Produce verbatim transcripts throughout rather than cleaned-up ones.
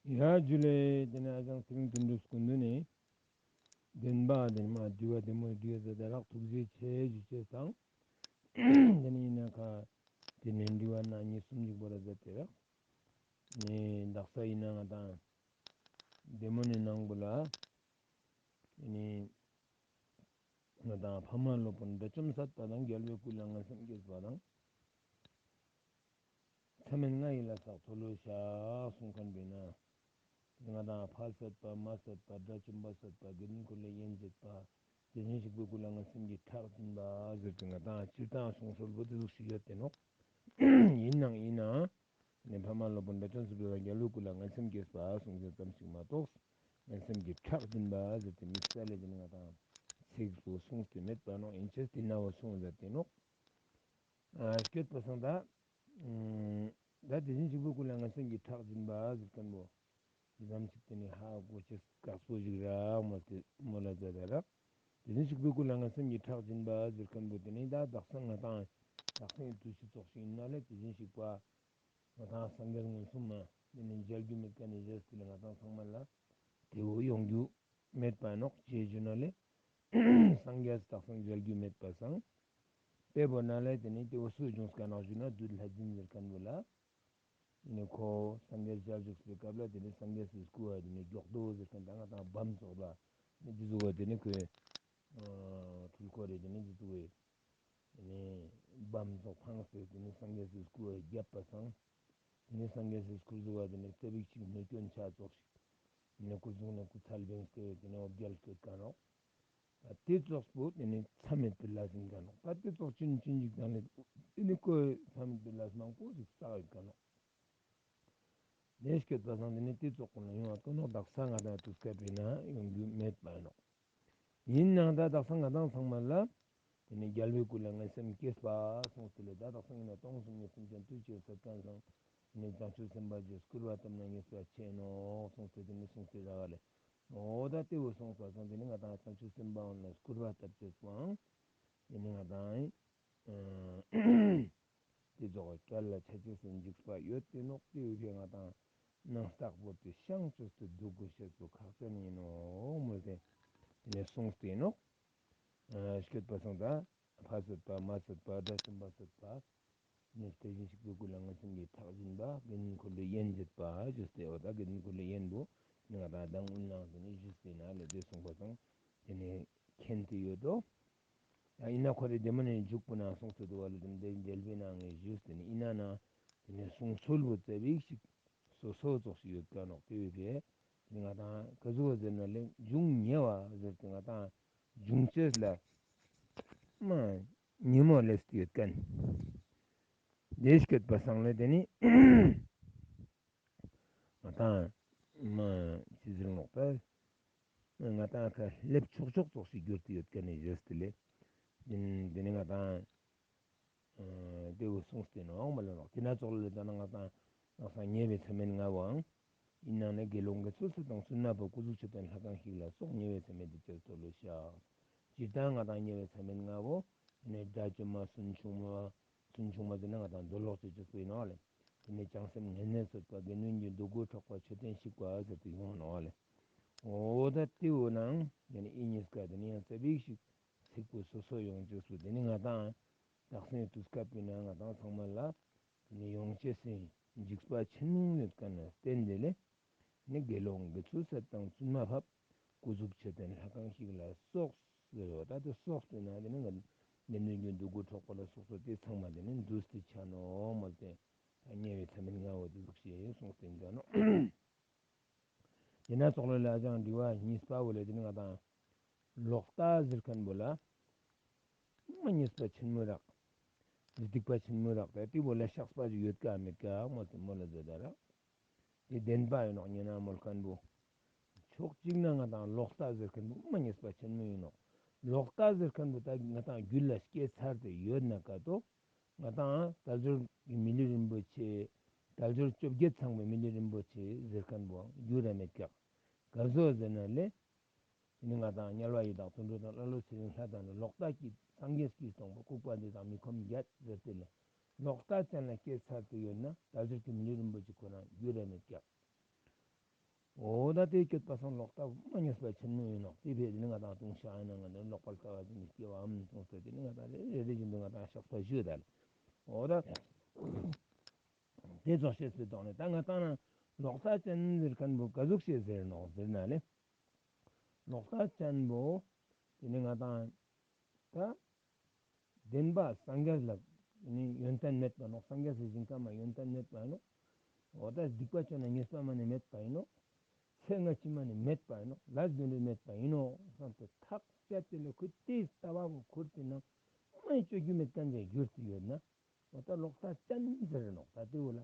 ཡ་ཇུ་ལེ། དེ་ནས་ཨ་ཅང་ཚེ་རིང་དོན་གྲུབ་སྐུ་མདུན་ནས་བདེན་པ་དེ་ནས་མ་དྲི་བ་བདེ་མོ་དྲིས་ཡོད་ཟེར་ཏེ་རག། ཐུགས་རྗེ་ཆེ་ཞུ་ཅེས་དང་། དེ་ནས་ཡིན་ན་ཁ་དེ་ནས་དྲི་བ་ན་གཉིས་གསུམ་ཅིག་བོ་ར་ཟེར་ཏེ་རག། ནས་དག་ས་ཡིན་ན་ང་དང་བདེ་མོ་ནས་ནང་བོ་ལ་དེ་ནས་ང་དང་ཕ་མ་སློབ་དཔོན་དགྲ་བཅོམ་བསད་པ་དང་། རྒྱལ་བའི་སྐུ་ལ་ངན་སེམས་སྐྱེས་པ་དང་། མཚམས་མེད་ལྔ་ཡི་ལས་བསགས་མཐོལ་ལོ་བཤགས་གསུངས་མཁན་པས་ན། ང་དང་ཕ་བསད་པ་མ་བསད་པ་དགྲ་བཅོམ་པ་བསད་པ་དགེ་འདུན་ཀུན་ལ་དབྱེན་བྱེད་པ་དེ་བཞིན་གཤེགས་པའི་སྐུ་ལ་ངན་སེམས་ཀྱི་ཁྲག་སྦྱིན་པ་ཟེར་ཏེ་ང་དང་སྤྱིར་བཏང་གསུང་སྲོལ་བོ་དེ་ཟུག་ཞིག་ཡོད་དེ་ནོག། ཡིན་ནའང་ཡིན་ནའང་ནི་ཕ་མ་སློབ་དཔོན་དགྲ་བཅོམ་བསད་པ་དང་རྒྱལ་བའི་སྐུ་ལ་ངན་སེམས་སྐྱེས་པ་གསུངས་ཏེ་ཙམ་ཞིག་མ་གཏོགས། ངན་སེམས་ཀྱི་ཁྲག་སྦྱིན་པ་ཟེར་ཏེ་དམིགས་བསལ་ལས་དེ་ནི་ང་དང་ཚིགས་སུ་གསུངས་ཏེ་མེད་པ་ནོག། ཡིན་ཅེས་དེ་ན་བོ་གསུངས་ཟེར་ཏེ་ནོག། ཨ་སྐྱོད་པ་སང་ད། ཨ་ད་དེ་བཞིན་གཤེགས་པའི་སྐུ་ལ་ངན་སེམས་ཀྱི་ཁྲག་སྦྱིན་པ་ཟེར་མཁན་བོ། དེ་ཙམ་ཞིག་དེ་ནི་ཧ་གོ་ཅེས་དཀགས་པོ་ཞིག་རག་མོལ་ཏེ་མོལ་ལ་མཛད་ད་རག། དེ་བཞིན་གཤེགས་པའི་སྐུ་ལ་ངན་སེམས་ཀྱི་ཁྲག་སྦྱིན་པ་ཟེར་མཁན་བོ་དེ་ནི་ད་དག་ས་ང་དང་དག་སའི་དུས་ཚོད་ཙོགས་ཤིག་ཡིན་ན་ལས་དེ་བཞིན་གཤེགས་པ་ང་དང་སངས་རྒྱས་མངོན་སུམ་མ་དེ་ནི་མཇལ་རྒྱུ་མེད་མཁན་ནི་རྗེས་དེ་ལས་ང་དང་ཚང་མ་ལ་དེ་བོ་ཡོང་རྒྱུ་མེད་པ་ནོག། ཅི་ཞུ་ན་ལས་སངས་རྒྱས་དག་ས་མཇལ་རྒྱུ་མེད་པ་སང་། དཔེ་བོ་ན་ལས་དེ་ནི་དེ་བོ་སུ་བྱུང་སྐ་ནོག་ཞུ་ན་བདུད་ལྷ་སྦྱིན་ཟེར་མཁན་བོ་ལ། དེ་ནི་ཁོ་སངས་རྒྱས་མཇལ་བཞུགས་པའི་སྐབས་ལ་དེ་ནི་སངས་རྒྱས་སི་སྐུ་བ་དེ་ནི་མགྱོགས་རྡོ་ཟེར་མཁན་ད་ང་དང་བམ་ཙོགས་ལ་ནི་དེ་ཟུག་བ་དེ་ནི་ཁོའི་འཁྲུལ་འཁོར་རེ་དེ་ནི་དེ་ཟུག་བའི་དེ་ནི་བམ་ཙོགས་འཕངས་ཏེ་དེ་ནི་སངས་རྒྱས་སི་སྐུ་བ་བརྒྱབ་པ་སང་། དེ་ནི་སངས་རྒྱས་སི་སྐུ་ཟུག་བ་དེ་ནི་རྩེ་བིག་ཅིག་སྣོད་སྐྱོན་ཆ་ཙོགས་ཤིག། དེ་ནི་སྐུ་གཟུགས་ནི་སྐུ་ཚལ་བེངས་ཏེ་དེ་ནི་འོ་བརྒྱལ་སྐྱོད་ཀ་ནོག། ད་དེ་ཙོགས་པོ་དེ་ནི་མཚམས་མེད་པའི་ལས་ཡིན་ཀ་ནོག། ད་དེ་ཙོགས་ཅིན་ཅིན་ཅིག་དང་ནི་དེ་ནི་ཁོའི་མཚམས་མེད་པའི་ལས་མང་པོ་ཞིག་བསགས་ཡོད་ཀ་ནོག། དེ་སྐྱོད་པ་སང་དེ་ནི་དེ་ཙོགས་ཀུན་ལ་ཡོང་བ་ཏོ་ནོག། དག་ས་ང་དང་དུས་སྐབས་པའི་ན་ཡོང་རྒྱུ་མེད་པ་ནོག། ཡིན་ནའང་ད་དག་ས་ང་དང་ཚང་མ་ལ་དེ་ནི་རྒྱལ་བའི་སྐུ་ལ་ངན་སེམས་སྐྱེས་པ་གསུངས་ཏེ་ལས་ད་དག་ས་ཡིན་ན་སྟོང་གསུམ་ནི་སེམས་ཅན་དུས་གཅིག་ཚད་ཀ་སང་དེ་ནི་བྱང་ཆུབ་སེམས་དཔའ་ཞིག་སྐུར་བ་བཏབ་ན་ཉེས་པ་ཆེ་ནོག་གསུངས་ཏེ་དེ་ནི་གསུངས་ཏེ་ར་བ་ལས། འོ་ད་དེ་བོ་སོང་པ་སང་དེ་ནི་ང་དང་བྱང་ཆུབ་སེམས་དཔའ་འོ་ན་སྐུར་བ་བཏབ་ཅེས་པོའང་དེ་ནི་ང་དང་ཨེ་དེ་ཙོགས་སྐལ་ལ་ཆ་ཅེས་སི་འཇིགས་པ་ཡོད་དེ་ནོག། དེ་བོ་ཕི་ང་དང་ནང་རྟག་པོ་དེ་ཤང་ཅོས་ཏེ་འདུག་དགོས་ཤེས་པོ་ཁག་ཅན་ཡིན་ནོག་མོལ་ཏེ་དེ་ནི་གསུངས་ཏེ་ནོག། ཨ་སྐྱོད་པ་སང་ད་ཕ་བསད་པ་མ་བསད་པ་དགྲ་བཅོམ་པ་བསད་པ། ནི་དེ་བཞིན་གཤེགས་པའི་སྐུ་ལ་ངན་སེམས་ཀྱི་ཁྲག་སྦྱིན་པ། དགེ་འདུན་ཀུན་ལ་དབྱེན་བྱེད་པ་ཞུས་ཏེ་འོ་ད་དགེ་འདུན་ཀུན་ལ་དབྱེན་པོ་ནི་ང་དང་མདང་དབུ་མ་དེ་ནི་ཞུས་ཏེ་ན་ལས་དེ་གསུངས་པ་སང་དེ་ནི་མཁྱེན་ཏེ་ཡོད་དོ། ཡིན་ན་ཁོ་རེ་དེ་མོ་ནི་མཇུག་པོ་ན་གསུངས་ཏེ་འདུག་བ་ལས་དེ་ནི་དེ་འགྲེལ་པའི་ནང་ངས་ཞུས་ཏེ་ནི་ཡིན་ན་ན་དེ་ནི་གསུང་ཚུལ་བོ་ཙ་པིག་ཞིག་སོ་སོ་ཙོགས་ཤིག་ཡོད་ཀ་ནོག། དེ་བས་པས་དེ་ནི་ང་དང་ག་ཟུག་ཟེར་ན་ལས་འབྱུང་ཉེ་བ་ཟེར་ཏེ་ང་དང་འབྱུང་ཅེས་ལ་མ་ཉེ་མོ་ལས་ཏེ་ཡོད་ཀ་ནི། དེ་སྐྱོད་པ་སང་ལས་དེ་ནི་ང་དང་མ་ཅི་ཟེར་ནོག་པ། ང་དང་ཁ་སླེབ་ཆོག་ཆོག་ཙོགས་ཤིག་གྱུར་ཏེ་ཡོད་ཀ་ནི་ཟེར་ཏེ་ལས། དེ་ནི་ང་དང་ཨ་དེ་བོ་གསུངས་ཏེ་ནོག་མ་ལ་ནོག། དེ་ན་ཙོགས་ལས་ད་ན་ང་དང་ང་སང་ཉེ་བའི་མཚམས་མེད་ལྔ་བོའང་ཡིན་ནའང་ནི་དགེ་སློང་དགེ་ཚུལ་བསགས་དང་བཙུན་མ་བབས། སྐུ་གཟུགས་མཆོད་རྟེན་ལྷ་ཁང་བཤིག་ལ་སོགས། ཉེ་བའི་མཚམས་མེད་དེ་ཅིར་མཐོལ་ལོ་བཤགས། སྤྱིར་བཏང་ང་དང་ཉེ་བའི་མཚམས་མེད་ལྔ་བོ་ནི་དགྲ་བཅོམ་མ་བཙུན་ཆུང་མ་བཙུན་ཆུང་མ་ཟེར་ན་ང་དང་འདོད་ལོག་ཅེས་ཅིག་པོ་ཡིན་ནོག་ལེ། དེ་ནི་བྱང་སེམས་ངན་སྣོད་གསོད་པ། དགེ་འདུན་གྱི་འདུ་འགོད་འཕྲོག་པ། མཆོད་རྟེན་བཤིག་པ་ཟེར་ཏེ་ཡོང་ནོག་ལེ། འོ་ད་དེ་བོ་ནང་ཡང་ཨི་གཉིས་ཀ་དེ་ནི་ཡང་ཙ་པིག་ཞིག་ཚིག་པོ་སོ་སོ་ཡོང་ཅེས་སུ་དེ་ནི་ང་དང་དག་སའི་དུས་སྐབས་པའི་ནང་ང་དང་ཚང་མ་ལ་དེ་ནི་ཡོང་ཅེས་སི་འཇིགས་པ་ཆེན་མོ་ཡོད་ཀ་ན་བརྟེན་ཏེ་ལེ། ནི་དགེ་སློང་དགེ་ཚུལ་བསགས་དང་བཙུན་མ་བབས། སྐུ་གཟུགས་མཆོད་རྟེན་ལྷ་ཁང་བཤིག་ལ་སོགས་ཟེར་བ་ད་དེ་སོགས་ཏེ་ན་དེ་ནི་ང་དགེ་འདུན་གྱི་འདུ་འགོད་འཕྲོག་པ་ལ་སོགས་པ་དེ་ཚང་མ་དེ་ནི་འདུས་ཏེ་ཆ་ནོག་མོལ་ཏེ་ད་ཉེ་བའི་མཚམས་མེད་ལྔ་བོ་དེ་ཟུག་ཤེས་གསུངས་ཏེ་འདུག་ནོག། དེ་ན་ཙོགས་ལ་ལ་ཅང་དྲི་བ་གཉིས་པ་བོ་ལས་དེ་ནི་ང་དང་ལོག་ལྟ་ཟེར་མཁན་བོ་ལ་མ་ཉེས་པ་ཆེན་མོ་རག། སྡིག་པ་ཆེན་མོ་རག། ད་དེ་བོ་ལ་བཤགས་པ་ཞིག་ཡོད་ཀ་མེད་ཀ་མོལ་ཏེ་མོལ་ལ་ཟེར་ད་རག། དེ་བདེན་པ་ཡིན་ནོག་ཉེ་ན་མོལ་མཁན་བོ། ཕྱོགས་གཅིག་ན་ང་དང་ལོག་ལྟ་ཟེར་མཁན་བོ་མ་ཉེས་པ་ཆེན་མོ་ཡིན་ནོག། ལོག་ལྟ་ཟེར་མཁན་བོ་ད་ང་དང་རྒྱུད་ལ་སྐྱེས་ཚར་ཏེ་ཡོད་ན་ཀ་ཏོ། ང་དང་དལ་འབྱོར་གྱི་མི་ལུས་རིན་པོ་ཆེ། དལ་འབྱོར་བཅོ་བརྒྱད་ཚང་བའི་མི་ལུས་རིན་པོ་ཆེ་ཟེར་མཁན་བོའང་རྒྱུད་ལ་མེད་ཀྱག། ག་ཟུག་ཟེར་ན་ལེ། དེ་ནི་ང་དང་དམྱལ་བ་ཡི་དྭགས་དུད་འགྲོ་དང་ཀླ་ཀློ་ཚེ་རིང་ལྷ་དང་ནི། ལོག་ལྟ་སྐྱེས་སངས་རྒྱས་ཀྱིས་སྟོང་པ། ལྐུགས་པ་འདི་དག་མི་ཁོམ་བརྒྱད་ཟེར་ཏེ་ལེ། ལོག་ལྟ་ཅན་ལ་སྐྱེས་ཚར་ཏེ་ཡོད་ན་དལ་འབྱོར་གྱི་མི་ལུས་རིན་པོ་ཆེ་ཁོ་རང་རྒྱུད་ལ་མེད་ཀྱག། འོ་ད་དེ་སྐྱོད་པ་སང་ལོག་ལྟ་མ་ཉེས་པ་ཆེན་མོ་ཡིན་ནོག། དེ་བས་དེ་ནི་ང་དང་ལྟུང་བཤགས་ཡིན་ན་ང་དང་ལོག་པར་ལྟ་བ་དེ་ནི་སྐྱེ་བའམ་གསུངས་ཏེ་དེ་ནི་ང་དང་རེ་རེ་བཞིན་དུ་ང་དང་བཤགས་པ་ཞུ་ད་ལེ། འོ་ད་དེ་ཙོགས་ཤེས་པའི་ཐོག་ནས་ད་ང་དང་ན་ལོག་ལྟ་ཅན་ཟེར་མཁན་པོ་ག་ཟུག་ཤེས་ཟེར་ནོག་ཟེར་ན་ལེ། ལོག་ལྟ་ཅན་པོ་དེ་ནི་ང་དང་ད་བདེན་པ་སངས་རྒྱས་ལ་ནི་ཡོན་ཏན་མེད་པ་ནོག། སངས་རྒྱས་སི་ཞིང་ཁམས་མ་ཡོན་ཏན་མེད་པ་ནོག། འོ་ད་སྡིག་པ་ཅོས་ན་ཉེས་པ་མ་ནི་མེད་པ་ཡིན་ནོག། ཚེ་སྔ་ཕྱི་མ་ནི་མེད་པ་ཡིན་ནོག། ལས་རྒྱུ་འབྲས་མེད་པ་ཡིན་ནོག་བསམ་སྟེ་ཐག་བཅད་དེ་ལེ་ཁོ་དེའི་ལྟ་བ་བོ་ཁུར་ཏེ་ན་མ་ཡི་ཅོ་རྒྱུ་མེད་མཁན་ཅིག་གྱུར་ཏེ་ཡོད་ན། འོ་ད་ལོག་ལྟ་ཅན་ཟེར་ནོག། ད་དེ་བོ་ལ་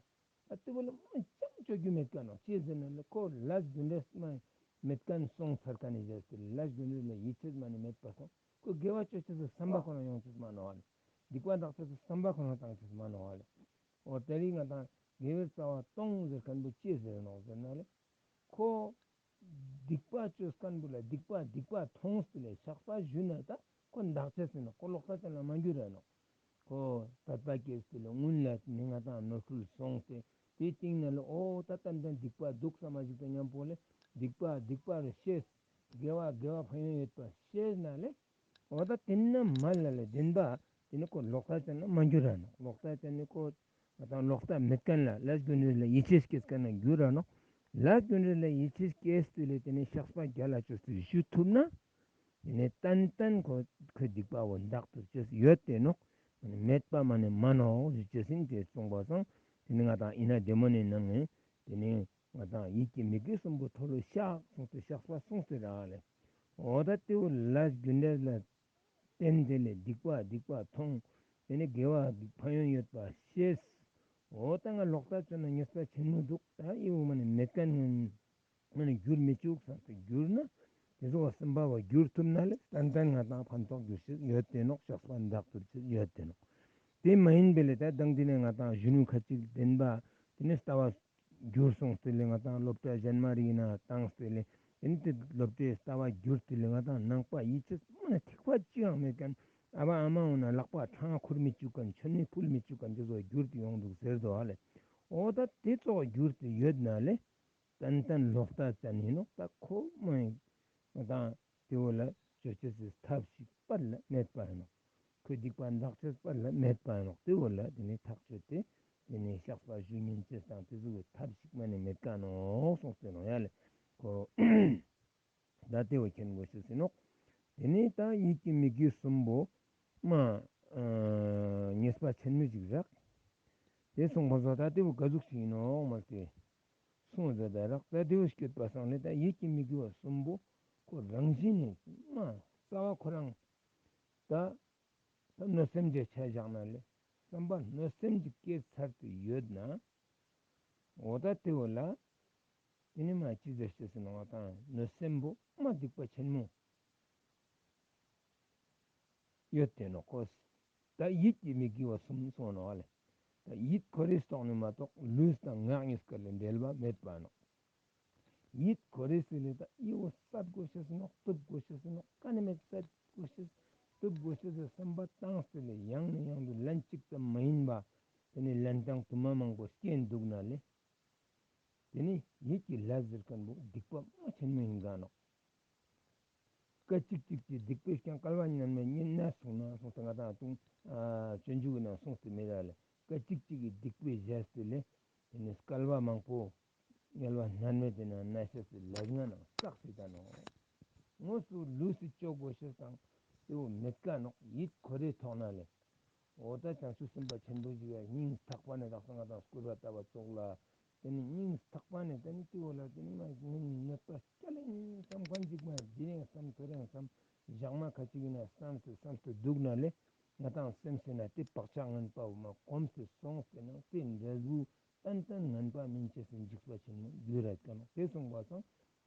ད་དེ་བོ་ལ་མ་ཅང་ཅོ་རྒྱུ་མེད་མཁན་ནོག། ཅི་ཟེར་ན་ལེ་ཁོ་ལས་རྒྱུ་འབྲས་མ་མེད་མཁན་སོང་ཚར་མཁན་ནི་ཟེར་ཏེ་ལས་རྒྱུ་འབྲས་ལ་ཡིད་ཆེས་མ་ནི་མེད་པ་སོང་། ཁོ་དགེ་བ་ཅོ་ཅེས་སི་བསམ་པ་ཁོ་ན་ཡོང་ཅེས་མ་ནོག་ལེ། སྡིག་པ་འདག་ཅེས་སི་བསམ་པ་ཁོ་ན་བཏང་ཅེས་མ་ནོག་ལེ། འོ་དེ་རིང་ང་དང་དགེ་བའི་རྩ་བ་སྟོང་ཟེར་མཁན་པོ་ཅི་ཟེར་ནོག་ཟེར་ན་ལེ། ཁོ་སྡིག་པ་ཅོ་མཁན་པོ་ལ་སྡིག་པ་སྡིག་པ་མཐོང་སྟེ་ལེ་བཤགས་པ་ཞུ་ན་ད་ཁོ་འདག་ཅེས་ཡིན་ནོག། ཁོ་ལོག་ལྟ་ཅན་ལ་མ་འགྱུར་ར་ནོག། ཁོ་དད་པ་སྐྱེས་ཏེ་ལེ་སྔོན་ལ་ནི་ང་དང་ནོར་འཁྲུལ་སོང་སྟེ་དེའི་སྟེང་ན་ལེ་འོ་ད་ཏན་ཏན་སྡིག་པ་འདུག་བསམ་མ་ཞིག་དང་མཉམ་པོ་ལེ་སྡིག་པ་སྡིག་པ་རུ་ཤེས། དགེ་བ་དགེ་བ་ཕན་ཡོན་ཡོད་པ་ཤེས་ན་ལེ། འོ་ད་དེ་ན་མ་ལ་ལེ་བདེན་པ་དེ་ནི་ཁོ་ལོག་ལྟ་ཅན་ལ་མ་འགྱུར་ར་ནོག། ལོག་ལྟ་ཅན་ནི་ཁོ་ང་དང་ལོག་ལྟ་མེད་མཁན་ལ་ལས་རྒྱུ་འབྲས་ལ་ཡིད་ཆེས་སྐྱེས་མཁན་ལ་འགྱུར་ར་ནོག། ལས་རྒྱུ་འབྲས་ལ་ཡིད་ཆེས་སྐྱེས་ཏེ་ལེ་དེ་ནི་བཤགས་པ་རྒྱལ་ལ་ཅོས་ཏེ་ཞུ་ཐུབ་ན། དེ་ནི་ཏན་ཏན་ཁོ་ཁོའི་སྡིག་པ་བོ་འདག་ཐུབ་ཅེས་ཡོད་དེ་ནོག། མེད་པ་མ་ནི་མ་ནོག་ཞུ་ཅེས་ཡིན། དེ་གསུངས་པ་སང་དེ་ནི་ང་དང་ཡིན་ན་བདེ་མོ་ནི་ནང་ནས་དེ་ནི་ང་དང་ཡིད་ཀྱི་མི་དགེ་གསུམ་པོ་མཐོལ་ལོ་བཤགས་གསུངས་ཏེ་བཤགས་པ་གསུངས་ཏེ་རག་ལེ། འོ་ད་དེ་བོ་ལས་རྒྱུ་འབྲས་ལ་བརྟེན་ཏེ་ལེ་སྡིག་པ་སྡིག་པ་མཐོང་། དེ་ནི་དགེ་བ་ཕན་ཡོན་ཡོད་པ་ཤེས། འོ་ད་ང་ལོག་ལྟ་ཅོས་ན་ཉེས་པ་ཆེན་མོ་འདུག། ད་ཨི་བོ་མ་ནི་མེད་མཁན་ཡིན། མ་ནི་འགྱུར་མི་བཅུག་བསམ་སྟེ་འགྱུར་ན། དེ་ཚོ་བ་སེམས་པ་བ་འགྱུར་ཐུབ་ན་ལེ་ཏན་ཏན་ང་དང་ཕན་ཐོགས་འགྱུར་ཅེས་ཡོད་དེ་ནོག། བཤགས་པ་འདག་ཐུབ་ཅེས་ཡོད་དེ་ནོག། དེ་མ་ཡིན་པའི་ལེ་ད་དང་དེ་ནས་ང་དང་གཞོན་ནུ་ཁ་ཅིག་བདེན་པ་དེ་ནི་ལྟ་བ་འགྱུར་སོང་སྟེ་ལེ་ང་དང་སློབ་གྲྭ་གཞན་མ་རིག་ན་བཏང་སྟེ་ལེ་དེ་ནི་དེ་སློབ་གྲྭའི་ལྟ་བ་འགྱུར་ཏེ་ལེ་ང་དང་ནང་པ་ཡིད་ཆེས་མ་ནི་ཐིགས་པ་ཅི་ཡང་མེད་མཁན། ཨ་བ་ཨ་མ་འོ་ན་ལག་པ་ཕྲེང་ཁུར་མི་བཅུག་མཁན། མཆོད་མེ་ཕུལ་མི་བཅུག་མཁན་དེ་ཚོ་འགྱུར་ཏེ་ཡོང་འདུག་ཟེར་དོ་ཨ་ལེ། འོ་ད་དེ་ཚོ་འགྱུར་ཏེ་ཡོད་ན་ལེ། ཏན་ཏན་ལོག་ལྟ་ཅན་ཡིན་ནོག། ད་ཁོ་མ་ཡིན་ང་དང་དེ་བོ་ལ་ཅོ་ཅེས་སི་ཐབས་ཤིག་པར་ལ་མེད་པ་ཡིན་ནོག། ཁོའི་སྡིག་པ་འདག་ཅེས་པར་ལ་མེད་པ་ཡིན་ནོག། དེ་བོ་ལ་དེ་ནི་ཐག་ཆོད་དེ་དེ་ནི་བཤགས་པ་ཞུ་ཉན་ཅེས་དང་དེ་ཚོ་གི་ཐབས་ཤིག་མ་ནི་མེད་མཁན་ནོག་གསུངས་ཏེ་ནོག་ཡ་ལེ། ཁོ་ད་དེ་བོ་མཁྱེན་དགོས་ཤེས་ཡིན་ནོག། དེ་ནས་ད་ཡིད་ཀྱི་མི་དགེ་གསུམ་པོ་མ་ཉེས་པ་ཆེན་མོ་ཞིག་རག། དེ་གསུངས་པ་སོགས་ད་དེ་བོ་ག་ཟུག་ཞིག་ཡིན་ནོག་མ་ལྟོས། གསུངས་ཟེར་ད་རག། ད་དེ་བོ་སྐྱོད་པ་སང་ནི་ད་ཡིད་ཀྱི་མི་དགེ་བ་གསུམ་པོ་ཁོ་རང་བཞིན་ནི་མ་རྩ་བ་ཁོ་རང་ད་ད་གནོད་སེམས་ཀྱི་ཆ་བཞག་ན་ལེ་བསམ་པ་གནོད་སེམས་ཀྱི་སྐྱེས་ཚར་ཏེ་ཡོད་ན། འོ་ད་དེ་བོ་ལ་དེ་ནི་མ་ཅི་ཟེར་ཤེས་ཟེར་ན་ང་དང་གནོད་སེམས་པོ་མ་སྡིག་པ་ཆེན་མོ་ཡོད་དེ་ནོག་ཁོ། ད་ཡིད་ཀྱི་མི་དགེ་བ་གསུམ་གསུངས་ནོག་ཨ་ལེ། ད་ཡིད་ཁོ་རེ་རྟོགས་ནི་མ་གཏོགས་ལུས་དང་ངག་གཉིས་ཀ་ལ་འབྲེལ་བ་མེད་པ་ནོག། ཡིད་ཁོ་རེ་སི་ལེ་ད་ཨི་བོ་བསད་དགོས་ཤེས་ནོག། གཏུབ་དགོས་ཤེས་ནོག། ཀ་ནེ་མེད་བསད་དགོས་ཤེས་གཏུབ་དགོས་ཤེས་སི་བསམ་པ་བཏང་སྟེ་ལེ་ཡང་ནས་ཡང་དུ་ལན་གཅིག་ཙམ་མ་ཡིན་པ་དེ་ནི་ལན་དང་དུ་མ་མང་པོ་སྐྱེན་འདུག་ན་ལེ། དེ་ནི་ཡིད་ཀྱི་ལས་ཟེར་མཁན་པོ་སྡིག་པ་མ་ཆེན་མོ་ཡིན་ག་ནོག། སྐད་ཅིག་གཅིག་གི་སྡིག་པས་ཀྱང་བསྐལ་པ་མྱ་ངན་མེད་ཉེན་ན་གསུངས་ན་གསུངས་ཏེ་ང་དང་ལྟུང་སྤྱོད་འཇུག་གི་ནང་གསུངས་ཏེ་མེད་ད་ལེ། སྐད་ཅིག་གཅིག་གི་སྡིག་པས་བཞེས་ཏེ་ལེ། དེ་ནི་བསྐལ་པ་མང་པོ་དམྱལ་བ་མྱ་ངན་མེད་དེ་ན་ན་ཤེས་སི་ལས་ངན་ནང་བསགས་སྲིད་ད་ནོག། དངོས་སུ་ལུས་སུ་ཅོ་དགོས་ཤེས་དང་དེ་བོ་མེད་ཀ་ནོག། ཡིད་ཁོ་རེ་ཐོག་ན་ལེ། འོ་ད་བྱང་ཆུབ་སེམས་དཔའ་ཆེན་པོ་ཞིག་ཡ་སྙིང་ཐག་པ་ནས་དག་ས་ང་དང་སྐུར་བ་བཏབ་པ་ཙོགས་ལ། དེ་ནི་སྙིང་ཐག་པ་ནས་དེ་ནི་དེ་བོ་ལ་དེ་ནི་མ་ནི་གནོད་པ་སྐྱ་ལེན་བསམ་མཁན་ཅིག་མ་དེ་རིང་བསམ་ཐོ་རེང་བསམ་ཞག་མ་ཁ་ཅིག་ཡིན་ན་བསམ་སྟེ་བསམ་སྟེ་འདུག་ན་ལེ། ང་དང་སེམས་སེ་ན་དེ་བག་ཆགས་ངན་པ་བོ་མ་གོམས་ཏེ་སོང་སྟེ་ན་དེ་འབྲས་བུ་ཏན་ཏན་ངན་པ་སྨིན་ཅེས་སི་འཇིགས་པ་ཆེན་མོ་འདུག་ར་ཀ་ནོག། དེ་གསུངས་པ་སང་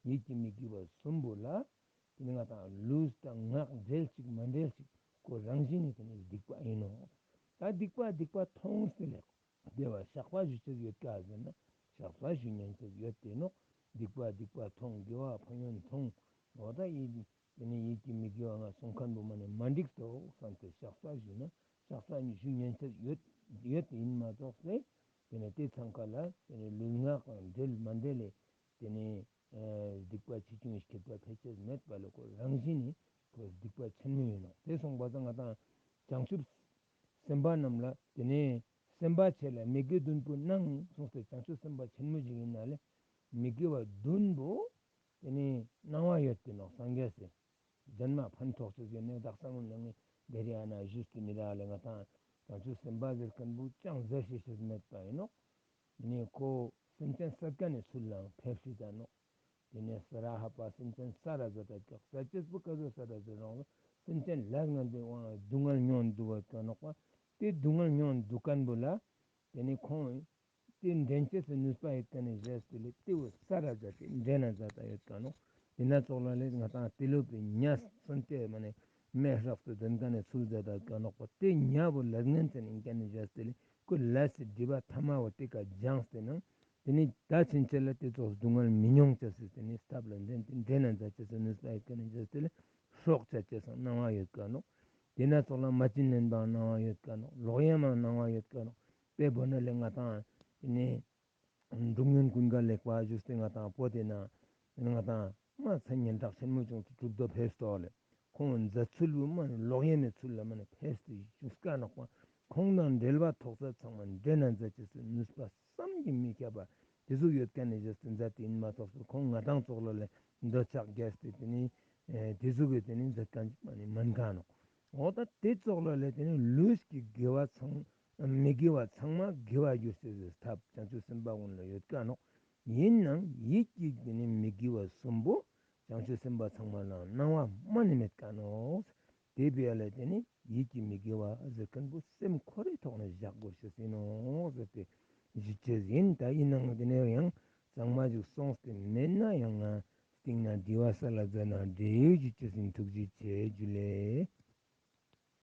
ཡིད་ཀྱི་མི་དགེ་བ་གསུམ་པོ་ལ། དེ་ནི་ང་དང་ལུས་དང་ངག་འབྲེལ་ཅིག་མ་འབྲེལ་ཅིག་ཁོ་རང་བཞིན་ནི་དེ་ནི་སྡིག་པ་ཡིན་ནོག། ད་སྡིག་པ་སྡིག་པ་མཐོང་སྟེ་ལེ། དེ་བ་བཤགས་པ་ཞུ་ཅེས་ཡོད་ཀ་ཟེར་ན་བཤགས་པ་ཞུ་ཉན་ཅེས་ཡོད་དེ་ནོག། སྡིག་པ་སྡིག་པ་མཐོང་དགེ་བ་ཕན་ཡོན་མཐོང་། འོ་ད་ཡིད་དེ་ནི་ཡིད་ཀྱི་མི་དགེ་བ་ང་གསུང་མཁན་པོ་མ་ནི་མ་འགྲིག་སྟོ་བསམ་སྟེ་བཤགས་པ་ཞུ་ན་བཤགས་པ་ཞུ་ཉན་ཅེས་ཡོད་ཡོད་དེ་ཡིན་མ་གཏོགས་ཏེ་དེ་ནི་དེ་ཚང་ཀ་ལ་དེ་ནི་ལུས་ངག་དང་འབྲེལ་མ་འབྲེལ་ལེ་དེ་ནི། ཨེ་སྡིག་པ་ཆེ་ཆུང་ཁྱད་པར་ཕལ་ཆེར་མེད་པ་ལ་ཁོ་རང་བཞིན་ནི་ཁོ་སྡིག་པ་ཆེན་མོ་ཡིན་ནོག། དེ་སོང་པ་སང་ང་དང་བྱང་ཆུབ་སེམས་དཔའ་རྣམས་ལ་དེ་ནས་སེམས་དཔའ་ཆེ་ལ་མི་དགེ་བདུན་པོ་སྣང་གསུངས་ཏེ། བྱང་ཆུབ་སེམས་དཔའ་ཆེན་མོ་ཞིག་ཡིན་ན་ལས་མི་དགེ་བ་བདུན་པོ་དེ་ནས་སྣང་བ་ཡོད་དེ་ནོག། སངས་རྒྱས་སི་ཞན་མ་ཕན་ཐོགས་ཅེས་ཡོད་ནས་བདག་ས་ངུན་ནང་ངི་དེ་རིང་ཨ་ན་ཞུས་ཏེ་མི་ར་ལས་ང་དང་བྱང་ཆུབ་སེམས་དཔའ་ཟེར་མཁན་པོ་ཅང་ཟེར་ཤེས་ཤེས་མེད་པ་ཡིན་ནོག། ནི་ཁོ་སེམས་ཅན་སད་ཀ་ནས་ཚུལ་ལའང་ཕེབས་ཤིག་ད་ནོག། དེ་ནས་ས་ར་ཧ་པ་སེམས་ཅན་ས་ར་ཛ་ད་ཀྱག། ས་ཅེས་པོ་ཀ་ཟོ་ས་ར་ཛ་རང་ལ་སེམས་ཅན་ལས་ངན་པའི་དབང་ལ་སྡུག་བསྔལ་མྱོང་འདུག་པ་ཀ་ནོག་པ། དེ་སྡུག་བསྔལ་མྱོང་འདུག་མཁན་པོ་ལ་དེ་ནས་ཁོང་དེ་འདྲེན་ཅེས་སི་ནུས་པ་ཡོད་མཁན་ནི་ཞེས་ཏེ་ལས་དེ་བོ་ས་ར་ཛ་དེ་འདྲེན་ན་ཛ་ད་ཡོད་ཀ་ནོག། དེ་ན་ཙོགས་ལ་ལས་ང་དང་དེ་ལོ་པའི་ཉ་སོན་ཏེ་མ་ནས་མེ་ཧྲག་ཏུ་དོན་མཁན་ནི་ཚུལ་ཛ་ད་ཀ་ནོག་པ། དེ་ཉ་བོ་ལས་ངན་ཅན་ཡིན་མཁན་ནི་ཞེས་ཏེ་ལས་ཁོ་ལས་སི་སྒྲིབ་པ་ཐ་མ་བོ་དེ་ཀ་སྦྱངས་ཏེ་ནང་དེ་ནི་ད་ཕྱིན་ཆད་ལ་དེ་ཙོགས་སྡུག་བསྔལ་མི་མྱོང་ཅེས་སི་དེ་ནི་ཐབས་ལ་འདྲེན་ཏེ་འདྲེན་ན་ཛ་ཅེས་སི་ནུས་པ་ཡོད་མཁན་ནི་ཞེས་ཏེ་ལས་སྲོག་ཆད་ཅེས་སང་སྣང་བ་ཡོད་ཀ་ནོག། དེ་ན་ཙོགས་ལ་མ་བྱིན་ལེན་པའང་སྣང་བ་ཡོད་ཀ་ནོག། ལོག་གཡེམ་མའང་སྣང་བ་ཡོད་ཀ་ནོག། དཔེ་བོ་ན་ལས་ང་དང་དེ་ནི་འབྲུག་སྔོན་ཀུན་དགའ་ལེགས་པ་ཞུས་ཏེ་ང་དང་པོ་དེ་ན་ང་དང་མ་མཚན་སྙན་གྲགས་ཆེན་མོ་བྱུང་སྟེ་གྲུབ་མཐོ་ཕེབས་སོ་ལེ། ཁོང་མཛད་ཚུལ་བོ་མ་ནི་ལོག་གཡེམ་མའི་ཚུལ་ལ་མ་ནི་ཕེབས་ཏེ་བཞུགས་ཀ་ནོག་པ། ཁོང་དང་འབྲེལ་བ་ཐོགས་ས་ཚང་མ་འདྲེན་ན་མཛད་ཅེས་སི་ནུས་པ་བསམ་གྱིས་མི་ཁྱབ་པ་དེ་ཟུག་ཡོད་མཁན་ནི་ཞེས་ཏེ་མཛད་དེ་ཡིན་མ་གཏོགས་སུ་ཁོང་ང་དང་ཙོགས་ལ་ལས་འདོད་ཆགས་རྒྱས་ཏེ་དེ་ནི་ཨེ་དེ་ཟུག་གི་དེ་ནི་མཛད་མཁན་ཅིག་མ་ནི་མན་ཀ་ནོག། འོ་ད་དེ་ཙོགས་ལ་ལས་དེ་ནི་ལུས་ཀྱི་དགེ་བ་ཚང་མི་དགེ་བ་ཚང་མ་དགེ་བ་འགྱུར་ཅེས་སི་ཐབས་བྱང་ཆུབ་སེམས་དཔའ་ཀུན་ལ་ཡོད་ཀ་ནོག། ཡིན་ནའང་ཡིད་ཀྱི་དེ་ནི་མི་དགེ་བ་གསུམ་པོ་བྱང་ཆུབ་སེམས་དཔའ་ཚང་མ་ལ་སྣང་བ་མ་ནི་མེད་ཀ་ནོག། དེ་བས་ལས་དེ་ནི་ཡིད་ཀྱི་མི་དགེ་བ་ཟེར་མཁན་པོ་སེམས་ཁོ་རའི་ཐོག་ནས་བཞག་དགོས་ཤེས་ཡིན་ནོག་ཟེར་ཏེ་ཞུ་ཅེས་ཡིན། ད་ཡིན་ནའང་དེ་ནས་ཡང་གཙང་མ་ཞིག་སོང་སྟེ་མེད་ན་ཡང་ང་སྟིང་ནེ་དེ་བ་ས་ལ་ཛ་ན་འབྲེལ་ཡོད་ཞུ་ཅེས་ཡིན། ཐུགས་རྗེ་ཆེ། ཇུ་ལེ།